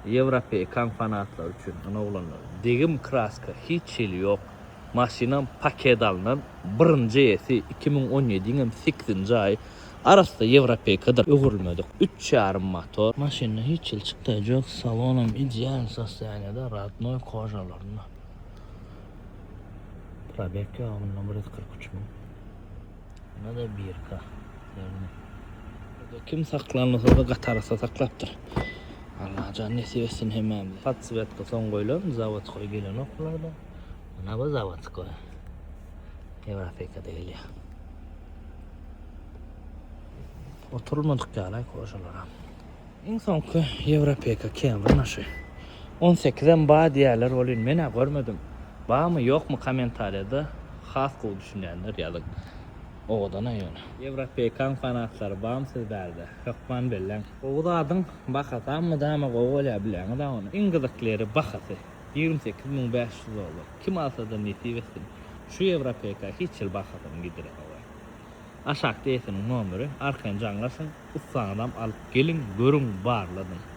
Ýewropeýkaň fanatlary üçin ana oglanlar degim kraska hiç hili ýok maşynam paket alynan birinji eýesi 2017-iňem sekizinji aýy arassa ýewropeýkadyr öwrülmedik üç ýarym motor. Maşynda hiç hili çykdaýjy ýok salonam idealny sostoýaniýada radnoý kožalarynda probeg ýok munda 143 müň. Buna-da birka. Ýagny kim saklanmasa-da gaty arassa saklapdyr. Allajan nesip etsin hemmämize. Podswetka soň goýlan, zawodskoý gelenok bularda. Muna bu zawodskoý. Ýewropekada gelýär. Oturylmadyk ýaly kožalara. Iň soňky ýewropeka Camry naşy. 18-em ba diýýärler welin men-ä görmedim. Bamy ýokmy kommentariýada has gowy düşünýänler ýazyň. Owadan-a ýöne. Ýewropekaň fanatlary bamy siz bärde? Hökman belläň. Gowy zadyň bahasam mydama gowy bolýar bilýäňiz-ä ony. Iň gyzykly ýeri bahasy. 28500 dollar. Kim alsa-da nesip etsin. Şu ýewropeka hiç hili bahasyny gidirenok. Aşakda eýesiniň nomeri, arkaýyn jaňlaşyň. Ussaňyzam alyp geliň, görüň, barladyň.